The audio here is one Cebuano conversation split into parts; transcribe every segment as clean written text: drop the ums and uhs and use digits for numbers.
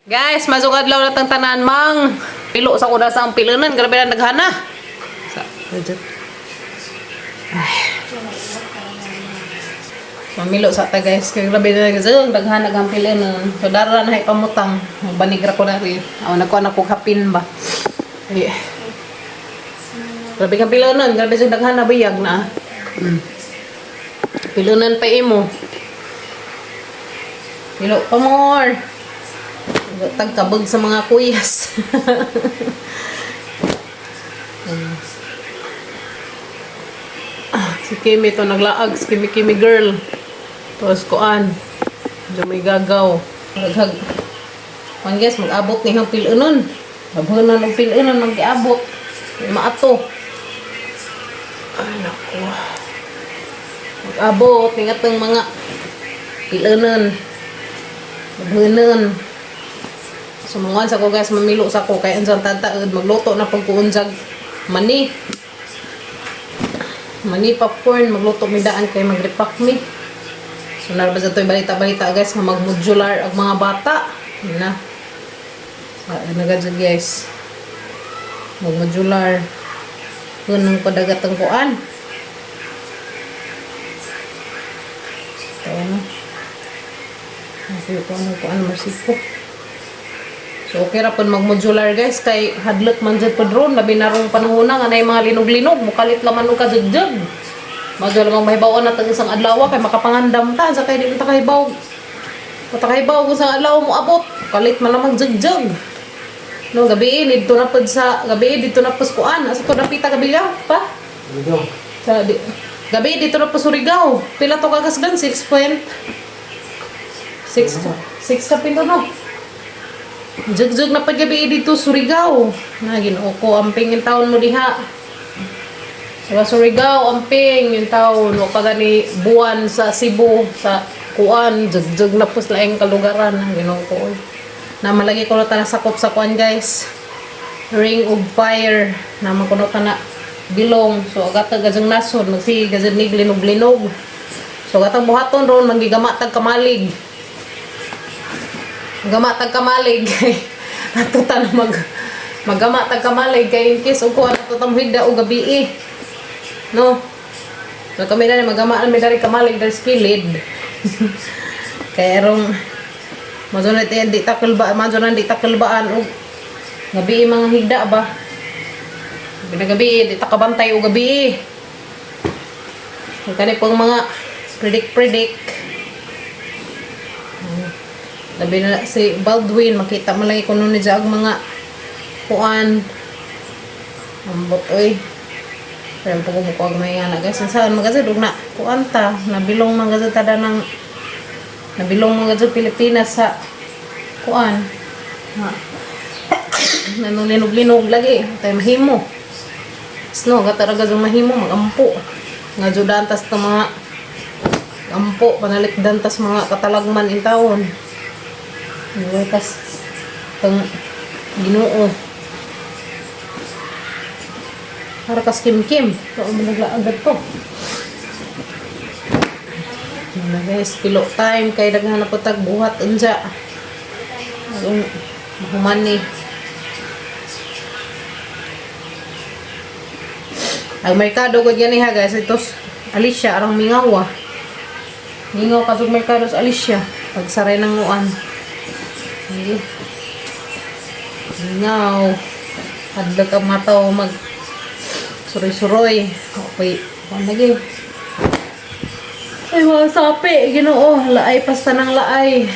Guys, masuk adlaw na tang tanan mang. Pilo sa kuda sa ang pilunan, grabe na naghana. Sa legit. Ay. Mamilo sa ta, guys, kay grabe na naghana, daghana ang pilunan. So dara na hay pamutang, banigra ko na rin. Aw nagkuha na ko kapin ba. Ay. Grabe kang pilunan, grabe sa daghana biyag na. Pilunan pa imo. Pilo pa more. Tagkabag sa mga kuyas. Ah, si Kimi to naglaag, si Kimi Kimi girl. Tapos kuan. Medyo may gagaw. Naghag. Kuan guys, mag-abot ni hang pilunon. Abhonon og pilunon mag-abot. Maato. Ay nako. Mag-abot ni atong mga pilunon. Abhonon. So mga sa ko guys, mamilo sa ko kay unsang tataod magluto na pag kuunsag mani. Mani popcorn magluto mi daan kay magrepack mi. So narabas ato balita-balita guys nga magmodular ang mga bata. Yun na. Sa ano gadyo guys. Magmodular. Kunong padagat ang kuan. Ito ano. Ang kuan kuan marsiko. So okay ra pud mag-modular guys kay hadlok man jud pud ron labi na rong panahon na nga nay mga linog-linog mukalit laman og kajugjug. Madyo lamang mahibaw na tag isang adlaw kay makapangandam ta sa kay di man ta kahibaw. Mata kahibaw kung sa adlaw mo abot kalit man lamang jugjug. No, gabi didto na pud sa gabi didto na pud sa kuan asa to dapita gabi pa? Ano? Sa di, gabi dito na po Surigao. Pila to kagasgan? 6 point 6 6 sa pinto no. Jugjug na paggabi dito Surigao. Na Ginoo ko amping yung taon mo diha. Sa Surigao amping yung taon o pagani buwan sa Cebu sa kuan jugjug na po sa laing kalugaran. Ginoo ko. Oy. Na malagi ko na ta nasakop sa kuan guys. Ring of Fire naman kuno ta na bilong. So agata gajang nasod magsige gajang linog-linog. So gatang buhaton ron manggigama tag kamalig. Gama tag kamalig kay ato ta na maggama tag kamalig kay in case og kuan ato ta mohigda og gabi eh. No. So kami na magama na mi dari kamalig dari sa kilid. Kay erong mazo na di takal ba mazo na di takalbaan og gabi mga higda ba. Gabi di ta kabantay og gabi. Ang kani pong mga predict predict. Labi na si Baldwin, makita mo lagi kuno ni ang mga kuan. Ambot oy. Pero pag kumukuha may ana guys, ang saan magazad og na kuan ta, nabilong magazad ta da ng nabilong magazad Pilipinas sa kuan. Ha. Nanong linog-linog lagi, tayo mahimo. Snow, gataraga yung mahimo, magampo. Nga judan tas ta mga ampo, panalikdan tas mga katalagman in taon. Anyway, tas tang Ginoo. Para kas kim-kim. So, naglaagad to. Yun na guys, pilo time kay daghan na po tag buhat unja. Ang humani. Ang merkado gud gani ha guys, ito Alicia arang mingaw ah. Mingaw ka sa merkado sa Alicia pagsaray ng uan. Sige. Mingaw. Hadlok ang mataw mag suroy-suroy. Okay. Kuan lagi. Ay, mga sapi. Ginoo. Laay. Pasta ng laay.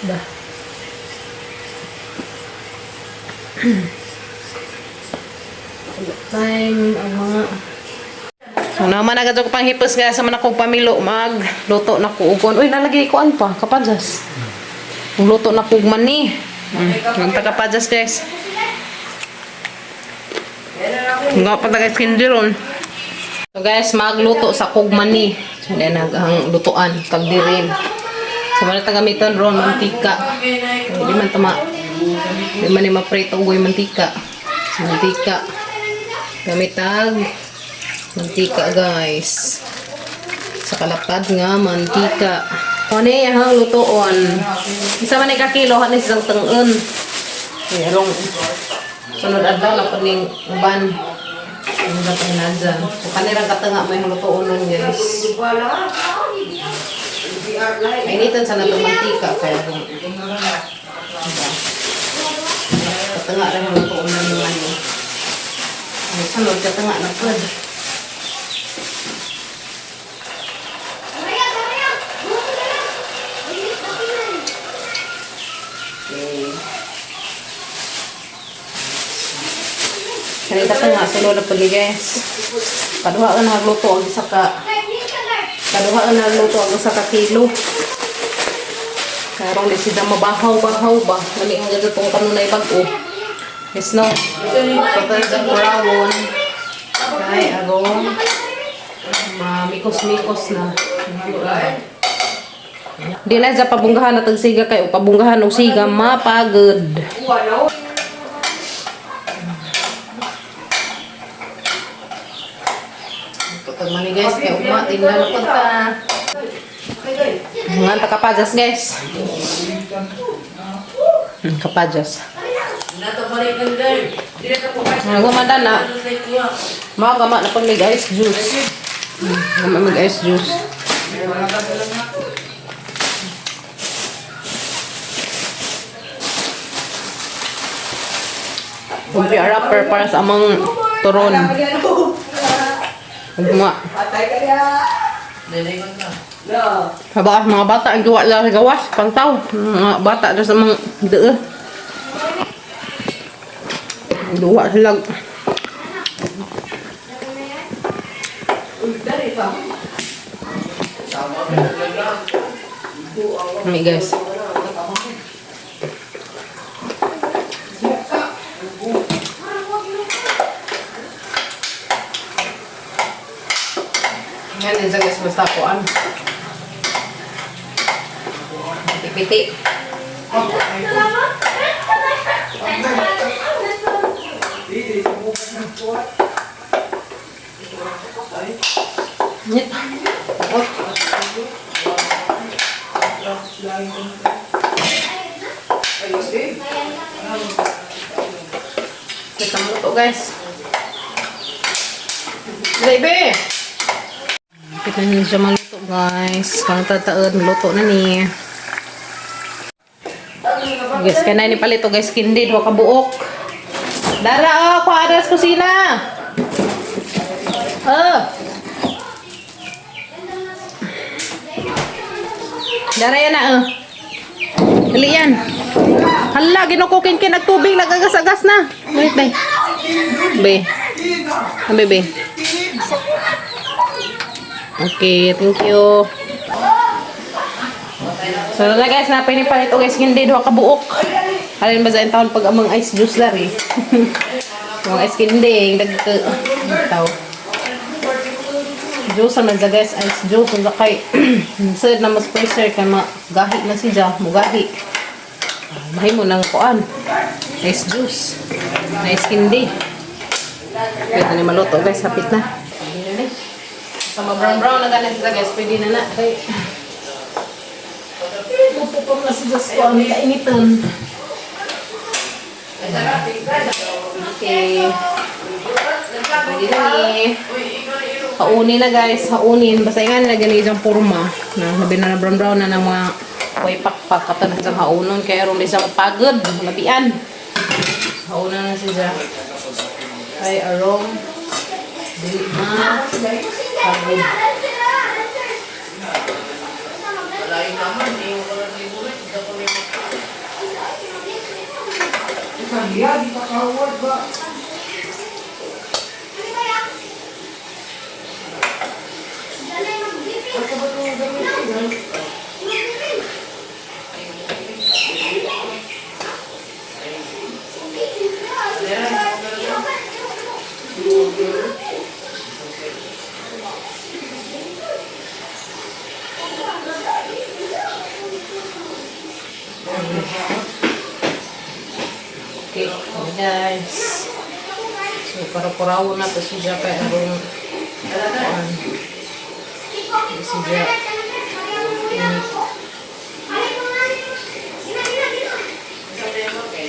Ba. Time ang mga. So naman agad ko pang hipos guys, sa man akong pamilo magluto na ko ugon. Uy, nalagay ko an pa kapadjas. Luto na ko mani. Ang taga-padjas guys. Nga pa guys kindiron. So guys, magluto sa kugmani. So then ang lutuan kaldirin. So wala ta gamiton ron mantika. Hindi man tama. Di man ni maprito ugoy mantika. So, mantika. Gamitag mantika guys. Sa kalapad nga mantika. Kone ang lutoon. Isa man ka kilo han isang tengen. Merong sunod adlaw na pud ning uban. Ang gatong nandyan. So kanirang katanga may lutoon nun, guys. Mainitan sa natong mantika kaya kung diba? Katanga rin ang lutoon nun yung ano. Ay, sunod katanga na pud. Okay. Kanita ka nga, sunod na pag, guys. Kaduha ka nagluto ang isa ka. Kaduha ka nagluto ang isa ka kilo. Karong di sila mabahaw-bahaw ba. Lami ang ganito itong kanunay bago. Yes, no? Total sa kurawon. Ay, agong. Mamikos-mikos na. Di na sa pabunggahan na tagsiga kay o pabunggahan og siga mapagod. Pag mani, guys, kay ugma tinda na pud ta. Mga ta kapajas, guys. Kapajas. Nga gumanda na. Mga gama na pag may ice juice. Gama mag ice juice. Lumpia wrapper para sa amang turon. Ugma. Haba, mga bata ang gawa lang sa gawas, pangtaw. Mga bata na sa mga dee. Duwa sila. Kami, guys. Yan, din sa guys, basta po ano. Piti-piti. Nyet. Oh. Kita luto, guys. Baby! Kita niyo siya maluto, guys. Kang tataon, luto na ni. Guys, kanay ni palito, guys, kindi duha ka buok. Dara oh, kuha sa kusina. Oh. Dara yan na oh. Dali yan. Hala, ginukukin kin tubig nagagas-agas na. Wait, bay. Be. Be, be. Okay, thank you. So na guys, napinipalit o guys, hindi duha ka buok. Halin ba sa taon pag amang ice juice lari? Mga ice kinding, dagko. Taw. Juice man sa guys, ice juice unsa kay sad na mas freezer kay magahi na siya, mugahi. Mahimo nang kuan. Ice juice. Ice candy. Pwede na maluto, guys, hapit na. Pwede na ni. Sa ma brown brown na ganit siya, guys, pwede na na. Kay Pupupam na si Diyos ko, ang kainitan. Okay. Pwede na ni. Haunin na, guys, haunin. Basta nga na ganito yung forma. Na, labi na na brown brown na ng mga way pakpak. Kato na siyang haunon. Kaya ron isang pagod. Labian. Haunan na siya. Ay, arong. Dili na. Pagod. Okay, okay guys. So, para-paraw na to siya kay arong kuan. Siya. Init.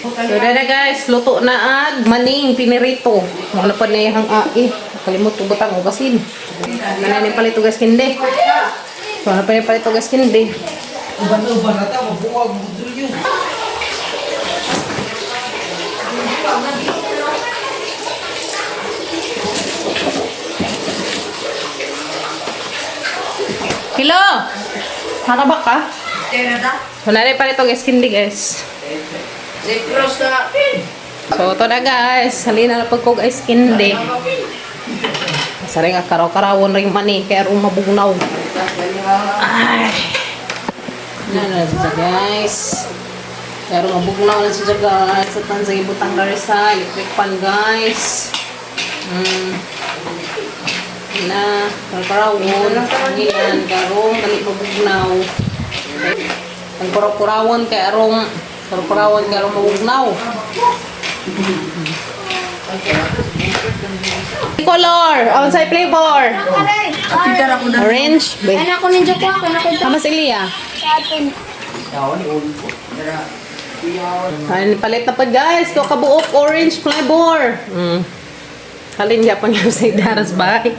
So na guys, luto na ag maning pinirito. Mga pa na yung ai. Kalimot ko butang ugasin. Ano ni palito guys kindi. So ano pa ni palito guys kindi. Uban-uban na ta, mabuwag mo yun. Kilo! Harabak ka? So na ni palito guys kindi guys. So ito na guys, halina na pagkog ice kindi. Sa rin karaw-karawon rin mani, kaya rumabugnaw. Ay! Na na siya guys. Pero mabugnaw na siya guys. At sa ibutang dari sa electric pan guys. Na, karaw-karawon. Ngilan, karong, dali mabugnaw. Ang karaw-karawon kay arong, karaw-karawon kay arong mabugnaw. Color! Unsay flavor? Orange. Ba- Anak ko ninjo ko, ako na ko Tama si Elia. sa atin. Ay, palit na pa guys. Ko kabuok orange flavor. Halin gyapon yung sa daras bay.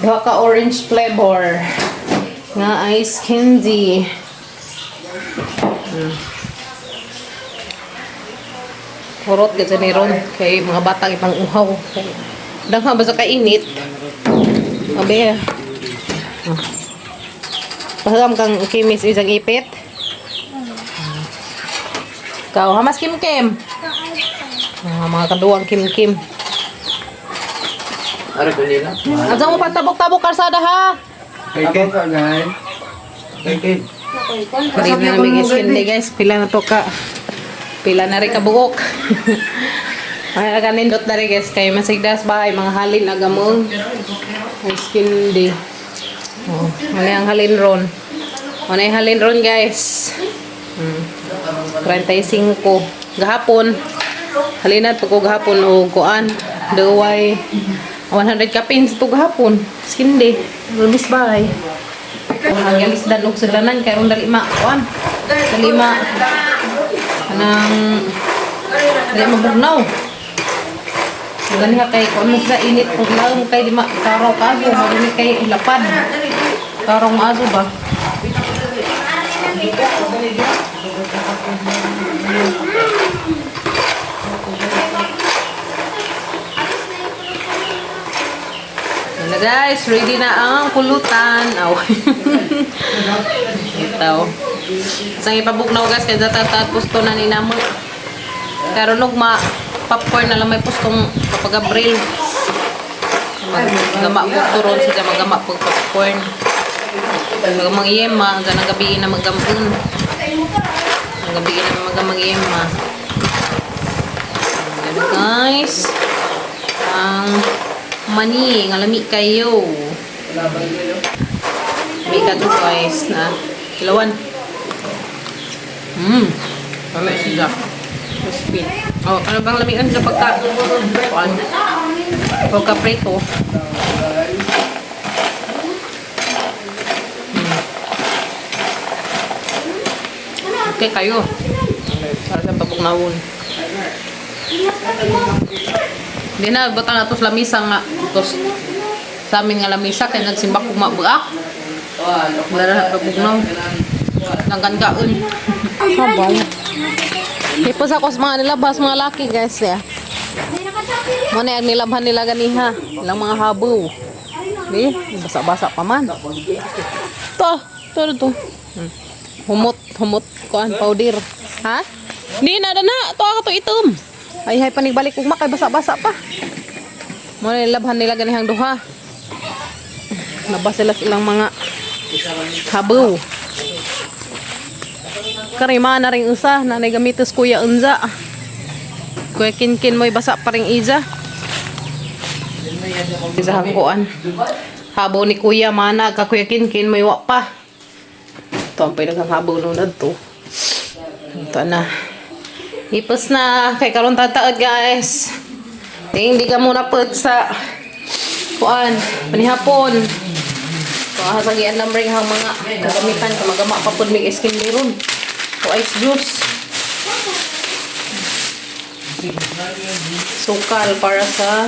Duha ka orange flavor. Nga ice candy. Hurot ka dyan ni Ron. Kay mga batang ipang uhaw. Kay dangha ba sa kainit? Abe. Ah. Pasagam kang kimis isang ipit. Ikaw, hamas kim kim. Ah, mga kaduwang kim kim. Ara ko nila. Asa mo patabok-tabok karsada ha? Kay Ken. Kay Ken. Pwede na namin guys, hindi guys. Pila na to ka. Pila na rin kabuok. Ay, kanindot na rin guys. Kay masigdas bahay, mga halin agamong. Ay, skin day. Oh, ano yung halin ron? Ano yung halin ron guys? 35. Gahapon. Halinan pag ko gahapon o kuan. Duway. 100 kapins to gahapon. Skin day. Lumis bahay. Ang galisdan og sugdanan kay ron dali ma kuan. Dali ma anang dali mabugnaw. Gani ha kay kuan mo sa init kung lang kay di ma karaw kaso mo dili kay lapad. Karong aso ba? Yan na guys, ready na ang pulutan. Aw. Ito. Sa ipabugnaw guys, kaya tatat pusto na ni namo. Karon og ma popcorn na lang may pustong kapag Abril. Maggama po turon siya magama po popcorn. Magamang yema, hanggang ang gabi na maggampun. Ang gabi na magamang yema. Yan guys. Ang mani, nga lami kayo. Lami ka to guys na kilawan. Lami siya. Crispy. Oh, ano bang lamian sa pagka kuan? Pagka prito. Okay kayo. Para sa pabugnawon. Di na, bata na to sa lamisa nga. Tos, sa amin nga lamisa, kaya nagsimba ko mabuak. Wala na pabugnaw. Nanggangaon. Habang. Hipos ako sa mga nilabas, mga laki guys. Yeah. Muna yung nilabhan nila ganiha. Ilang mga habaw. Di, basa-basa pa man. To, to, to. Humot, humot, kuan, powder. Ha? Di na, na, to ako to itom. Ay, hay, panigbalik ugma, kay basa-basa pa. Muna nilabhan nila ganihang duha. Labas sila sa ilang mga habaw. Karima na rin usa, nanay gamitos kuya unza. Kuya kinkin mo'y basa pa rin iza. Iza hangkuan. Habo ni kuya mana ka kuya kinkin mo'y wa pa. Ito ang pinakang habo nun to. Ito na. Ipos na kay karon tataod guys. Ting di ka muna pud sa kuan panihapon. So ah, sa gian lang ring hang mga kagamitan ka magama pa pud mig skin ron. O ice juice. Sukal para sa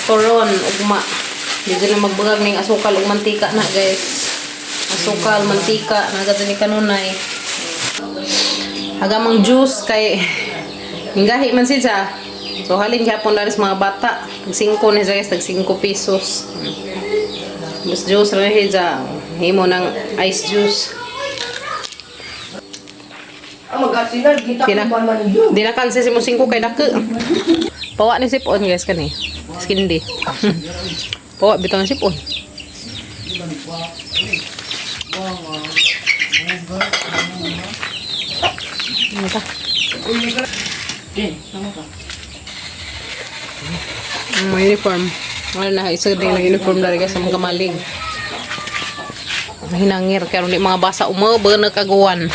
turon, ugma. Medyo na magbagag ning asukal ug mantika na, guys. Asukal, mantika, nagado ni kanunay. Hagamang juice kay hinggahi man siya. So halin gyapon dari sa mga bata. Tag 5 ni siya guys, tag 5 pesos. Mas juice ra ni siya. Himo ng ice juice. Ang magkasinan, kita Kina. ko man yun. Di na kansi si mo 5 kay dako. Pawa ni sipon guys kani. Skindi. Pawa bitaw ni sipon. Ano ta? Uniform. Wala na, isa din ng uniform na rin guys sa mga kamalig. Hinangir, kaya di mga basa umaba na kaguan.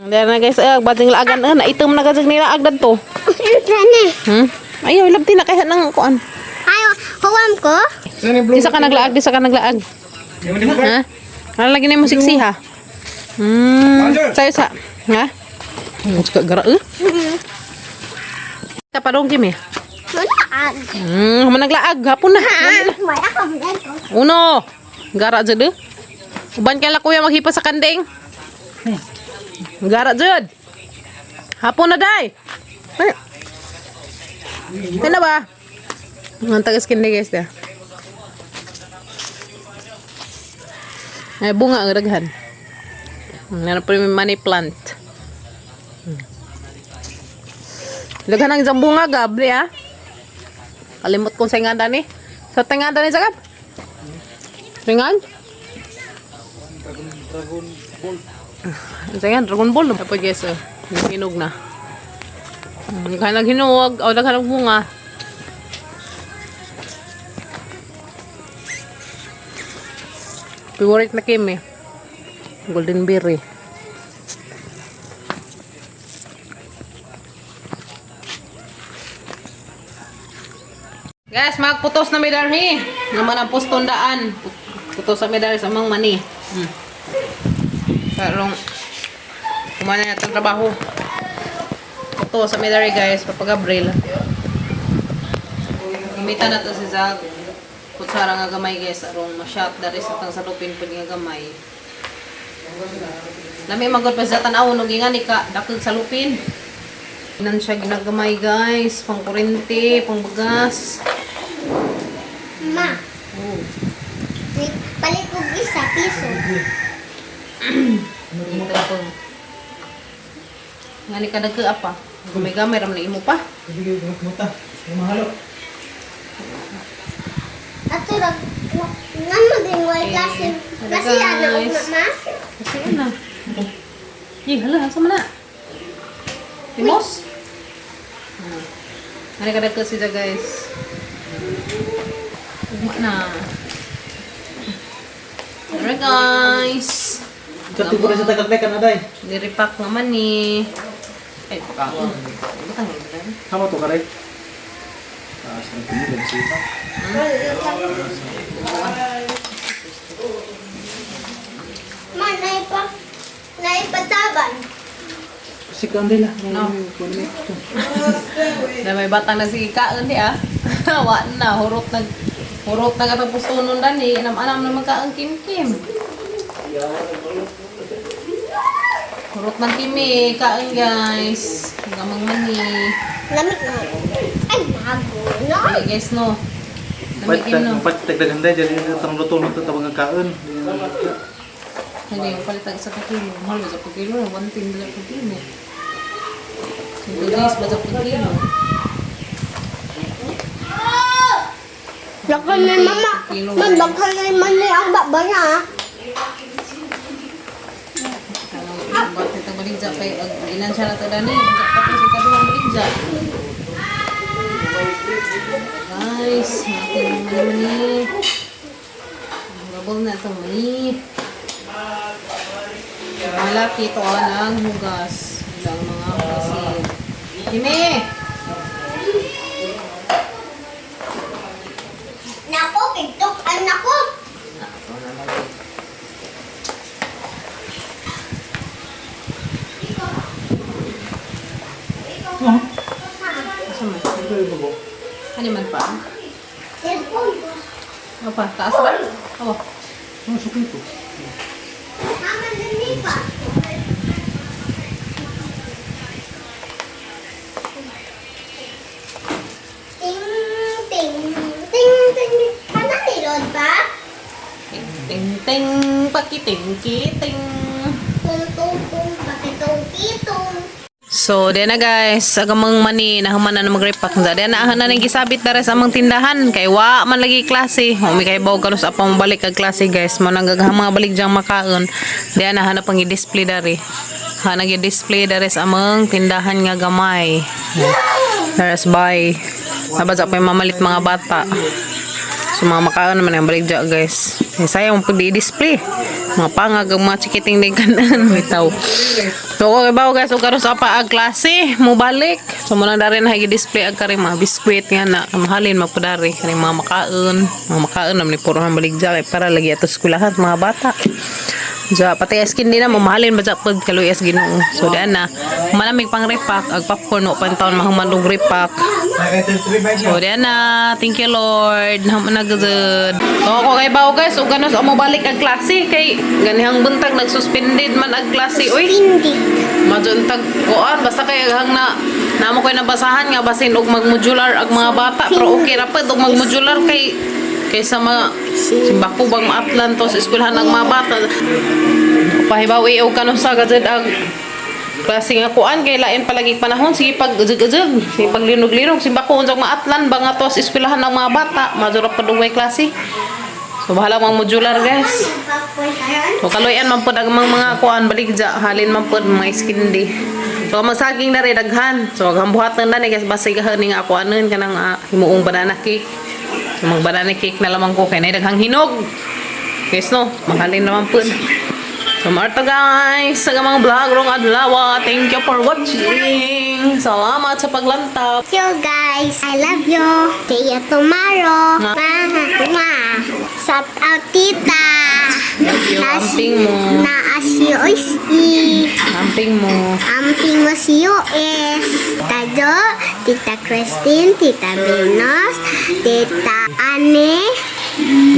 Dara na guys, bating laagan, na itom na kasi nila agad to. Ano? Ayaw, ilabti na kaya ng kuan. Ay, huwam ko? Di sa ka naglaag, di sa ka naglaag. Ha? Ano lagi na mo siksi ha? Sayo sa. Ha? Suka gara eh. Kapadong kimi. Malaag. Managlaag hapon na. Wala ka mo. Uno. Gara jud eh. Uban kay la kuya maghipa sa kanding. Gara jud. Hapon na day. Ay. Kaya na ba? Ang tagas kindi guys da. Ay bunga ang daghan. Meron pa rin may money plant. Daghan ang isang bunga gabri ah. Kalimot kong sa inganda ni. Sa tinganda ni sagab. Ringan? Dragon Ball. Ringan, Dragon Ball. Tapos guys, oh, hinog na. Daghan ang hinog, o daghan ang bunga. Favorite na Kim eh. Golden berry. Guys, magputos na may darhi. Naman ang pustondaan. Putos sa may darhi sa amang mani. Karong kumana na itong trabaho. Putos sa may darhi guys, Papa Gabriel. Gamitan na to si Zag. Kutsara nga gamay guys, arong ma-shot dari sa tang salupin pud nga gamay. Lami magod pa sa tan-aw no gingan ni ka dakog salupin. Nan siya ginagamay guys, pang kurente, pang bagas. Ma, Oh. wait, palit ko isa piso. Dito po. Nga ni ka nagkaa pa. Gamay-gamay ram na imo pa. Ato ra nan magingway klase. Kasi ano Guys. ma? Kasi ano. Yi, hala, asa man na? Timos? Nga ni ka nagkaa siya guys. Ugma na. Alright guys. Sa ko na sa tagaklekan na day. Niripak naman ni. Ay, pakaon. Butang yun. Tama to karay. Ah, sa tingin sita. Ma, naipa naipataban. Si Candela. No. Na may bata na si kaon di ah. Wa na hurot na katapos unon dani anam-anam na magkaon kim-kim. Hurot man kimi kaon guys. Gamang mani. Lamig na. Ay, nago. No. Dali, guys no. Lamig kim no. Pat tagdagan day dyan itong luto nito tabang ang kaon. Hindi yung palit ang isa ka kilo. Mahal ba sa pagkilo? 110 ba sa pagkilo? 110 ba sa pagkilo? Dakal na mama. Kilo, Man, guys. dakal na man ni ang baba na. ah. Bakit ang baligja kay ilan siya na to dani? Tapos sa kaduhang baligja. Guys, natin mani. Rabol na itong mani. Malaki ito ah, ng hugas. Ilang mga hugasin. Jimmy! Nako, kitok anak ko. Ano man pa? Cellphone. Ano pa? Taas ba? Oh. Oh, sukli ko. Mama, dali pa. Ting, ting, ting, ting. Ano nilod ba? Ting, ting, ting. Pakiting, kiting. Tung, tung, tung, pakitong, kitong. So, di na guys, agamang mani, nahuman na magrepack. Di na, ahan na nang gisabit dere sa amang tindahan. Kay wa man lagi klase. Umi kay baw kanus apang balik ag klase, guys. Mo nang gagahang mga balik diyang makaon. Di na hanap ang i-display dere. Hanap i-display dere sa amang tindahan nga gamay. There's bye. Nabasa pa yung mamalit mga bata. So mga makaon naman ang balik dyan, guys. Eh, sayang pag di-display. Mga pangag ang mga chikiting din kanan. Bitaw. So okay ba guys, ug karon sa pa ag klase, mo balik. So mo nang dari na display ag kari mga biskwit nga na mahalin magpudari kani mga makaon, mga makaon naman ni puro ang balik dyan kay para lagi ato eskwelahan mga bata. Ja, pati skin din na mamahalin ba pud kaluyas Ginoo. So daan na malamig pang repack ag popcorn o pan taon mahuman og repack. So, diyan na. Thank you, Lord. Naman na gud. So, ako kay bao guys, ug ganos mo balik ang klase kay ganihang buntag nagsuspended man ang klase. Uy, Hindi. majuntag kuan basta kay aghang na namo koy nabasahan nga basin og magmodular ang mga bata pero okay ra pud og magmodular kay kaysa ma simbako bang maatlan to sa eskwelahan ng mga bata. Pahibaw og kanos sa gazed ang klase nga kuan kay lain palagi panahon, sige pag ujug-ujug, sige pag linog-linog, simbako unsang maatlan ba nga to sa eskwelahan ng mga bata, madura pa dugay klase. So bahala mga modular, guys. Popcorn karon? So kaluyan man pud ang mga kuan baligja, halin man pud mga iskindi. So ang saging na rin daghan. So ang buhatan na ni guys, basig ni nga ako anon kanang himuong banana cake. So mag banana cake na lamang ko kay nay daghang hinog. Guys no, mahalin naman pud. So marta guys, sa mga vlog rong adlaw. Thank you for watching. Salamat sa paglantap. Thank you guys. I love you. See you tomorrow. Ma. Ma. Shout out tita. Love you. Amping mo. Na si Amping mo. Amping mo si US. Tita Jo, Tita Christine, Tita Venus, Tita Anne.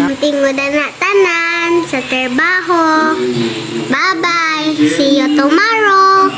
Amping mo na tanan sa trabaho. Bye-bye. See you tomorrow.